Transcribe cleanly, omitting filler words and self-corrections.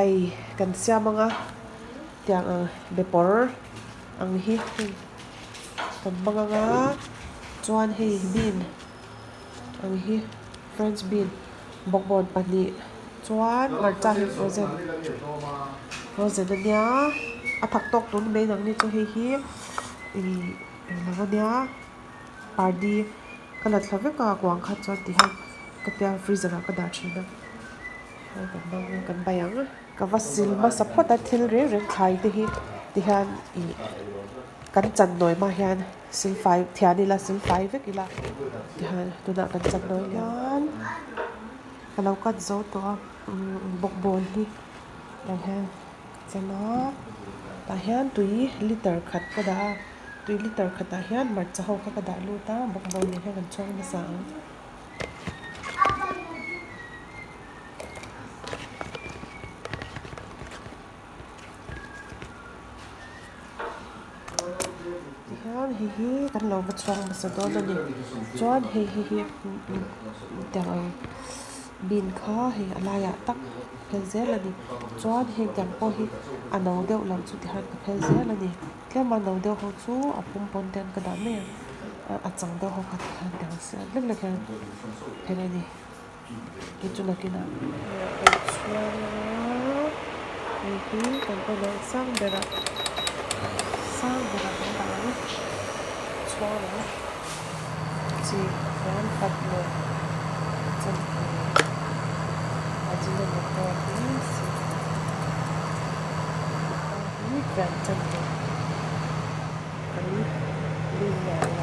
Bai kan siam anga tiang ang be pawr ang hi hei kan hmang anga chuan hei bean ang hi french bean bawkbawn pahnih chuan hmarcha hi frozen frozen ania a thak tawk tur ni mai ang ni chu hei hi ih englo ania pardi ka la thla vek a kuang kha chuan ti hian ka tia freezer ah ka dah thin a. Kan bai ang. Ka va sil hmasa phawt a thil reng reng thlai te hi tihian ih kan chan nawi hma hian sil fai thian ila sil fai vek ila tihian tunah kan chan nawi hian ka lo cut zo tawh a bawkbawn hi tah hian ka chan a tah hian tui liter khat ka dah a tui liter khatah hian hmarcha ho kha ka dah lut a bawkbawn nen hian kan chhuak hmasa ang. Tihian hei hi kan lo va chhuak hmasa dawn a ni chuan hei hi hi tiang ang bean kha hei a laiah tak a phel zel a ni chuan heng tiang pawh hi a no deuh lo chu tihian ka phel zel a ni tlem a no deuh ho chu a pum pawn te an ka dah mai ang a chang deuh ho kha tihian tiang lek lek hian phel a ni. Hei chu nakinah kan chhuang a hei hi kan en ang sang berah sang berah kan dah ang chhuang ang chi hian khat leh chanve ajinomoto hi hi fian chanve kan lim leh ang.